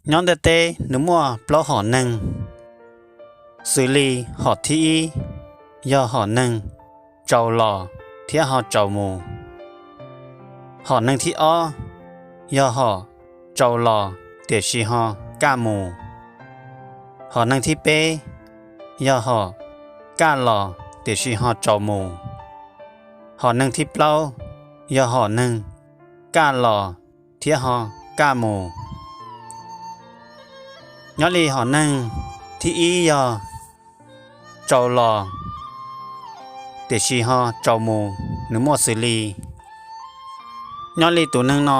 Nyob ntiaj teb nws muaj plaub hom neeg, xws li hom thib ib yog hom neeg tsaus los thiab ho tsaus mus. Hom neeg thib ob yog hom tsaus los tiam sis ho kaj mus. Hom neeg thib peb yog hom kaj los tiam sis ho tsaus mus. Hom neeg thib plaub yog hom neeg kaj los thiab ho kaj mus. Nyob li hom neeg thib ib yog tsaus los tiam sis ho tsaus mus, nws muaj xws li: Nyob li tus neeg no,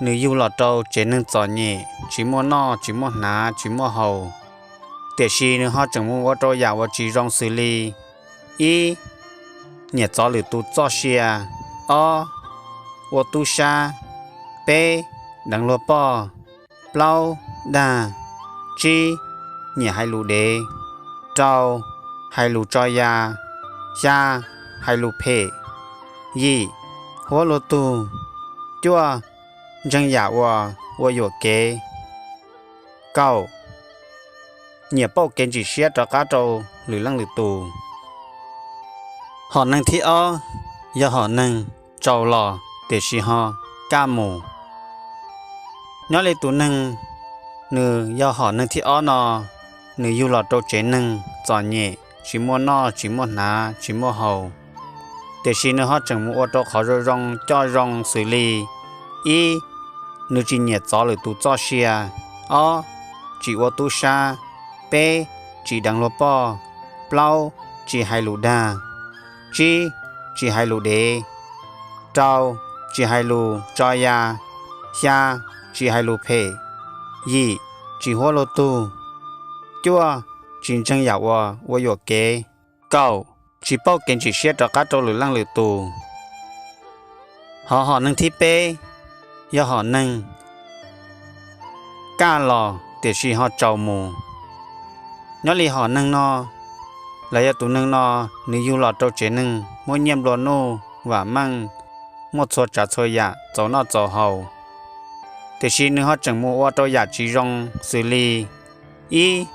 nws yug los rau tsev neeg txom nyem, tsis muaj noj, tsis muaj hnav, tsis muaj haus, tiam sis nws ho tseem mus ua rau yam uas tsis zoo xws li: ib, nyiam txov lwm tus txoj sia; ob, ua tub sab; peb, deev luag poj; plaub, dag; tsib, nyiam hais lus dev; rau, hais lus tso ya; xya, hais lus phem; yim, huab luag tug; cuaj, ntseeg yam uas ua yuam kev; kaum, nyiam pauj kev ntsim siab rov qab rau lwm leej lwm tus. Hom neeg thib ob yog hom neeg tsaus los tiam sis ho kaj mus. Nyob li tus neeg, nws yog hom neeg thib ob no, nws yug los rau tsev neeg txom nyem, tsis muaj noj, tsis muaj hnav, tsis muaj haus, tiam sis nws ho tseem mus ua rau qhov zoo zoo coj zoo xws li: ib, nws tsis nyiam txov lwm tus txoj sia; ob, tsis ua tub sab; peb, tsis deev luag poj; plaub, tsis hais lus dag; tsib, tsis hais lus dev; rau, tsis hais lus tso ya; xya, tsis hais lus phem; yim, tsis huab luag tug; cuaj, tsis ntseeg yam uas ua yuam kev; kaum, tsis pauj kev ntsim siab rov qab rau lwm leej lwm tus. Hos hom neeg thib peb yog hom neeg kaj los tiam sis ho tsaus mus. Nyob li hom neeg no, los yog tus neeg no, nws yug los rau tsev neeg muaj nyiaj nplua nuj vam meej, muaj txhua tsav txhua yam txaus noj txaus haus, tiam sis nws ho tseem mus ua rau yam tsis zoo xws li: ib,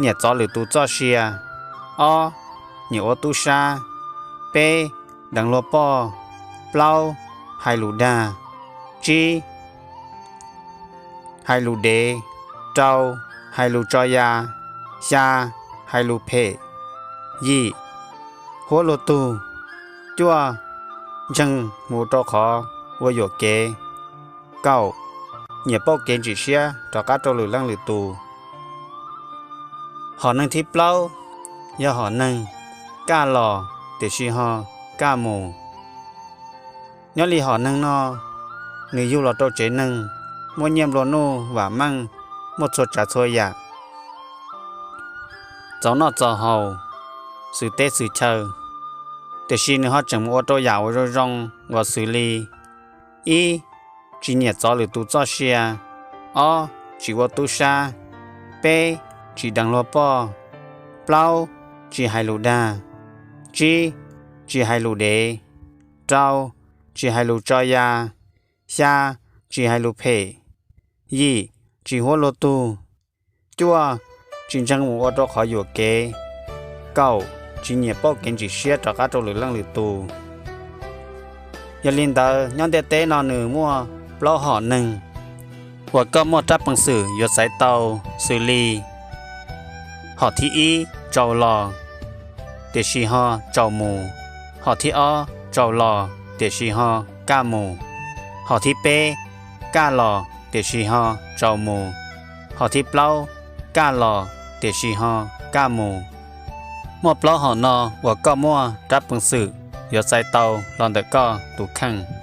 nyiam txov lwm tus txoj sia; ob, nyiam ua tub sab; peb, deev luag poj; plaub, hais lus dag; tsib, hais lus dev; rau, hais lus tso ya; xya, hais lus phem; yim, huab luag tug; cuaj, ntseeg mus rau qhov ua yuam kev; kaum, nyiam pauj kev ntsim siab rov qab rau lwm leej lwm tus. Hom neeg thib plaub yog hom neeg kaj los tiam sis ho kaj mus. Nyob li hom neeg no, nws yug los rau tsev neeg muaj nyiaj nplua nuj vam meej, muaj txhua tsav txhua yam txaus noj txaus haus, xwm teb xwm chaw, tiam sis nws ho tseem mus ua rau yam uas zoo zoo uas xws li: ib, tsis nyiam txov lwm tus txoj sia; ob, tsis ua tub sab; peb, tsis deev luag poj; plaub, tsis hais lus dag; tsib, tsis hais lus dev; rau, tsis hais lus tso ya; xya, tsis hais lus phem; yim, tsis huab luag tug; cuaj, tsis ntseeg mus ua rau qhov yuam kev; kaum, tsis nyiam pauj kev ntsim siab rov qab rau lwm leej lwm tus. Yog li ntawd, nyob ntiaj teb no nws muaj plaub hom neeg uas koj muaj rab peev xwm yuav xaiv tau xws li: hom thib ib, tsaus los tiam sis ho tsaus mus; hom thib ob, tsaus los tiam sis ho kaj mus; hom thib peb, kaj los tiam sis ho tsaus mus; hom thib plaub, kaj los tiam sis ho kaj mus. Muaj plaub hom no uas koj muaj rab peev xwm yuav xaiv tau los ntawm koj tus kheej.